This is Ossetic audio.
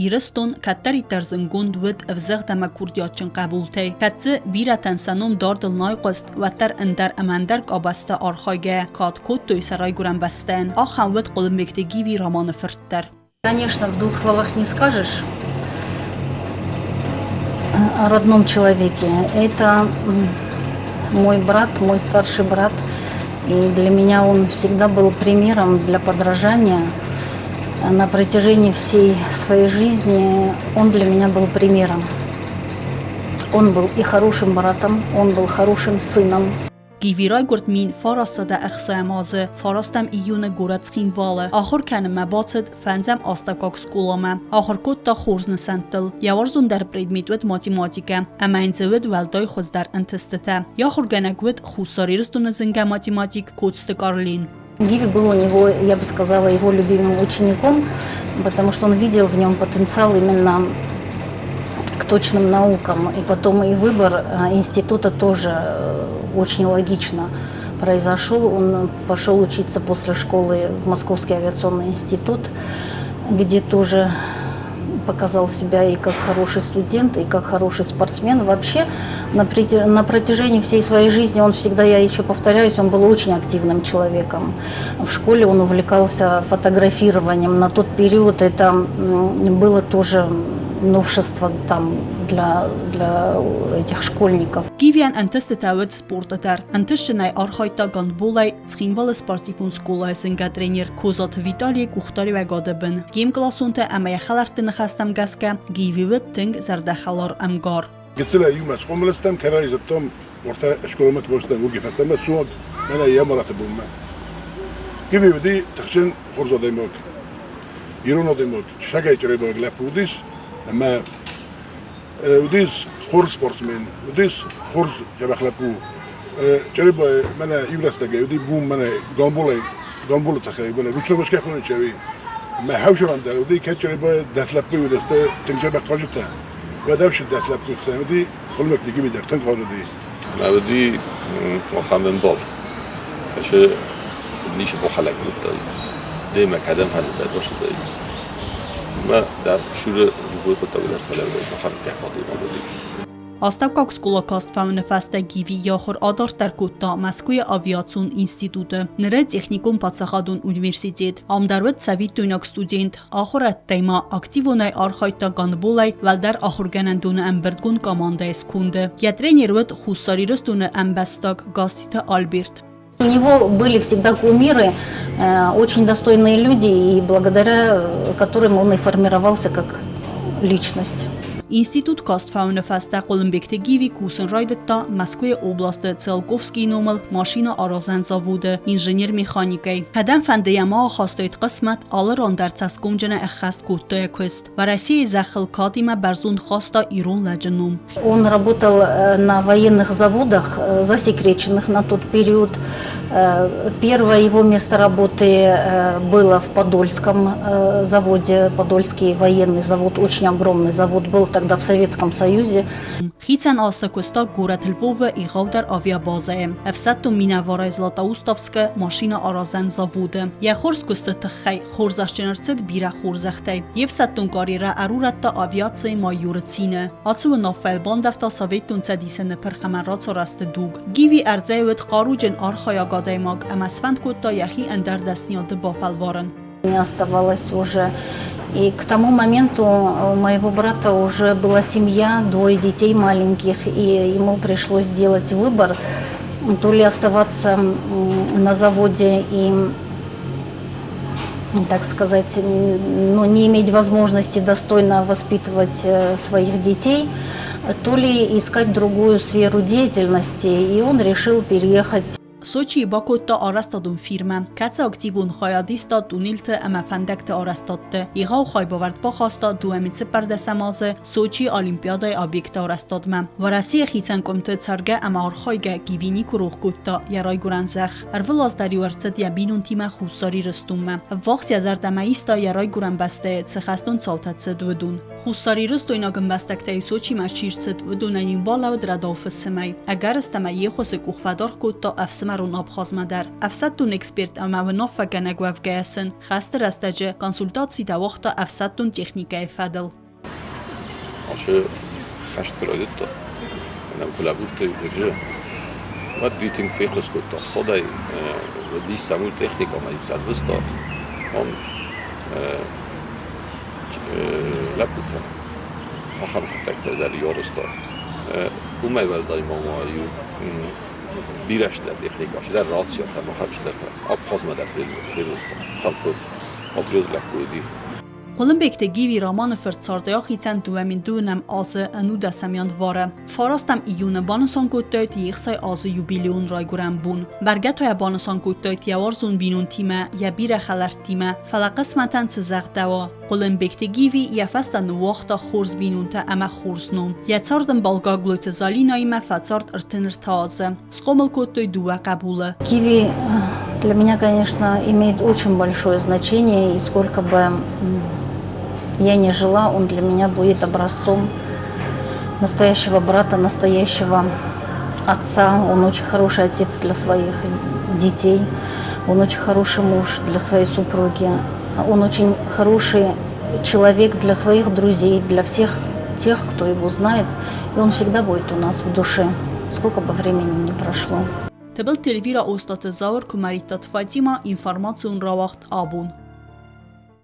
Ирыстон кӕддӕриддӕр зындгонд уыд ӕвзыгъд ӕмӕ курдиатджын хъӕбултӕй, кӕд дзы бирӕтӕн сӕ ном дардыл нӕ айхъуыст, уӕддӕр ӕндӕр ӕмӕ ӕндӕр къабӕзты архайгӕйӕ кад кодтой сӕ райгуырӕн бӕстӕйӕн. Ахӕм уыд Хъуылымбегты Гиви Романы фырт дӕр. Конечно, в двух словах не скажешь о родном человеке. Это мой брат, мой старший брат. И для меня он всегда был примером для подражания – На протяжении всей своей жизни он для меня был примером. Он был и хорошим братом, он был хорошим сыном. Гиви райгуырд 1960 азы, фарастӕм июны горӕт Цхинвалы. Ахуыр кӕнынмӕ бацыд фӕндзӕм астӕуккаг скъоламӕ. Ахуыр кодта хорз нысӕнттыл. Йӕ уарзондӕр предмет уыд математикӕ, ӕмӕ йын дзы уыд уӕлдай хуыздӕр ӕнтыстытӕ. Йӕ ахуыргӕнӕг уыд Хуссар Ирыстоны зынгӕ математик Коцты Карлин. Гиви был у него, я бы сказала, его любимым учеником, потому что он видел в нем потенциал именно к точным наукам. И потом и выбор института тоже очень логично произошел. Он пошел учиться после школы в Московский авиационный институт, где тоже показал себя и как хороший студент, и как хороший спортсмен. Вообще на протяжении всей своей жизни он всегда, я еще повторяюсь, он был очень активным человеком. В школе он увлекался фотографированием. На тот период это было тоже новшество там для этих школьников. Гивийӕн ӕнтыстытӕ уыд спорты дӕр. Ӕнтыстджынӕй архайдта гандболӕй Цхинвалы спортивон скъолайы зынгӕ тренер Козаты Виталийы къухдариуӕгады бын. Йе мкъласонтӕ ӕмӕ йӕ хӕлӕртты ныхӕстӕм гӕсгӕ, Гиви уыд тынг зӕрдӕхӕлар ӕмгар. Гыццылӕй иумӕ схъомыл стӕм, кӕрӕй зыдтам, уӕртӕ скъоламӕ куы бацыдтӕн, уырдыгӕй фӕстӕмӕ суанг мӕнӕ йӕ Мараты бонмӕ. Гиви уыди тыхджын хорз адӕймаг, ирон адӕймаг, сагӕй чъребаг лӕппу уыдис ӕмӕ уыдис хорз спортсмен, уыдис хорз дзӕбӕх лӕппу. Чъребайы мӕнӕ иу рӕстӕгӕй уыди бум мӕнӕ гамболӕй, гамболы тыххӕй, мӕнӕ ручной скӕхоны чъеуи. Мӕ хӕвзарӕн дӕр уыди, кӕд Чъребайы 10 лӕппуйы уыдысты тынг дзӕбӕх хъазджытӕ, уӕд ӕфсад 10 лӕппуйы хсӕн уыди Хъуылмӕгты Гиви дӕр тынг хъазыди. Мӕ уыди ахӕм ӕмбал, кӕсы ницы бахӕлӕг кодтаид. Демӕ кӕдӕм фӕндыдаид, рацыдаид. Мӕ дӕр сюры любой хъуыддаг дӕр фӕлӕууыдаид, ахӕм кӕхатимӕ уыди. Астӕуккаг скъола каст фӕуыны фӕстӕ Гиви йӕ ахуыр адарддӕр кодта Мӕскуыйы авиацион институты, ныры техникон паддзахадон университет. Ам дӕр уыд цӕвиттойнаг студент. Ахуырӕдтӕй ма активонӕй архайдта гандболӕй уӕлдӕр ахуыргӕнӕндоны ӕмбырдгонд командӕйы сконды. Йӕ тренер уыд Хуссар Ирыстоны ӕмбӕстаг Гаститы Альберт. У него были всегда кумиры, очень достойные люди, и благодаря которым он и формировался как личность. Институт каст фӕуыны фӕстӕ Хъуылымбегты Гиви кусын райдыдта Мӕскуыйы областы Циолковскийы номыл машинӕаразӕн заводы инженер-механикӕй. Кӕдӕмфӕнды йӕ ма ахастаид хъысмӕт, алы ран дӕр цӕсгомджынӕй ӕххӕст кодта йӕ куыст. Уӕрӕсейы зӕххыл кадимӕ бӕрзонд хаста ирон лӕджы ном. Он работал на военных заводах, засекреченных на тот период. Первое его место работы было в Подольском заводе, Подольский военный завод, очень огромный завод был тогда в Советском Союзе. Хицӕн азты куыста горӕт Львовы егъаудӕр авиабазӕйы. Ӕфсӕддон минӕварӕй Златоустовскы машинӕаразӕн заводы. Йӕ хорз куысты тыххӕй хорзӕхджын ӕрцыд бирӕ хорзӕхтӕй. Йе фсӕддон карьерӕ ӕрурӕдта авиацийы майоры цины. Ацы уынаффӕйыл бандӕвта Советон Цӕдисы ныпырх ӕмӕ рацарӕзты дуг. Гиви ӕрдзӕй уыд хъаруджын архайӕг адӕймаг ӕмӕ сфӕнд кодта йӕхи ӕндӕр дӕсныйады бафӕлварын. Не оставалось уже. И к тому моменту у моего брата уже была семья, двое детей маленьких, и ему пришлось сделать выбор, то ли оставаться на заводе и, так сказать, ну, не иметь возможности достойно воспитывать своих детей, то ли искать другую сферу деятельности. И он решил переехать. Сочийы бакодта арӕзтадон фирмӕ, кӕцы активон хайад иста туннелты ӕмӕ фӕндӕгты арӕзтадты. Егъау хайбавӕрд бахаста 2014 азы Сочийы Олимпиадӕйы объекты арӕзтадмӕ. Уӕрӕсейы хицӕн къуымты цӕргӕ ӕмӕ архайгӕ Гиви никуы рох кодта йӕ райгуырӕн зӕхх. Ӕрвылаз дӕр-иу ӕрцыд йӕ бинонтимӕ Хуссар Ирыстонмӕ. Ӕввахс йӕ зӕрдӕмӕ иста йӕ райгуырӕн бӕстӕйы цы хӕстон цаутӕ цыд, уыдон. Хуссарирыстойнаг ӕмбӕстӕгтӕй Сочимӕ чи рцыд, уыдонӕн иу балӕуд рӕдау фысымӕй. Ӕгӕрыстӕмӕй йе ххуысы къух фӕдаргъ кодта ӕфсымӕр. ӕфсымӕрон Абхазмӕ дӕр. Ӕфсӕддон эксперт ӕмӕ уынаффӕгӕнӕг уӕвгӕйӕ сын хӕсты рӕстӕджы консультацитӕ уагъта ӕфсӕддон техникӕйы фӕдыл. Ацы хӕст куы райдыдта, ӕмӕ куы лӕбурдтой Гуырдзы, уӕд уый тынг фехъус кодта ӕфсадӕй, уыдис саму техникӕ ӕмӕ иу сӕрвыста ам лӕппутӕн. Ахӕм хъуыддӕгтӕ дӕр арӕзта. Уымӕй уӕлдай ма ма-иу бирӕ цыдӕр техникӕ, цыдӕр рациятӕ ӕмӕ ахӕм цыдӕртӕ Абхазмӕ дӕр фервыста. Ахӕм хорз патриот лӕппу уыди. Хъуылымбегты Гиви Романы фырт цардӕй ахицӕн 2002 азы ӕнудӕсӕм январы. Фарастӕм июны банысан кодтаид ехсай азы юбилейон райгуырӕн бон. Бӕргӕ та йӕ банысан кодтаид йӕ уарзон бинонтимӕ, йӕ бирӕ хӕлӕрттимӕ, фӕлӕ хъысмӕтӕн цы загъдӕуа. Хъуылымбегты Гиви йӕ фӕстӕ ныууагъта хорз бинонтӕ ӕмӕ хорз ном. Йӕ цардӕмбал Гаглойты Залинӕимӕ фӕцард 33 азы. Схъомыл кодтой дыууӕ хъӕбулы. Киви для меня, конечно, имеет очень большое значение, и сколько бы я ни жила, он для меня будет образцом настоящего брата, настоящего отца. Он очень хороший отец для своих детей, он очень хороший муж для своей супруги, он очень хороший человек для своих друзей, для всех тех, кто его знает, и он всегда будет у нас в душе, сколько бы времени ни прошло. Тыбылты Эльвира Остаты Зауыр, Куымӕридтаты Фатимӕ, информацион рауагъд «Абон».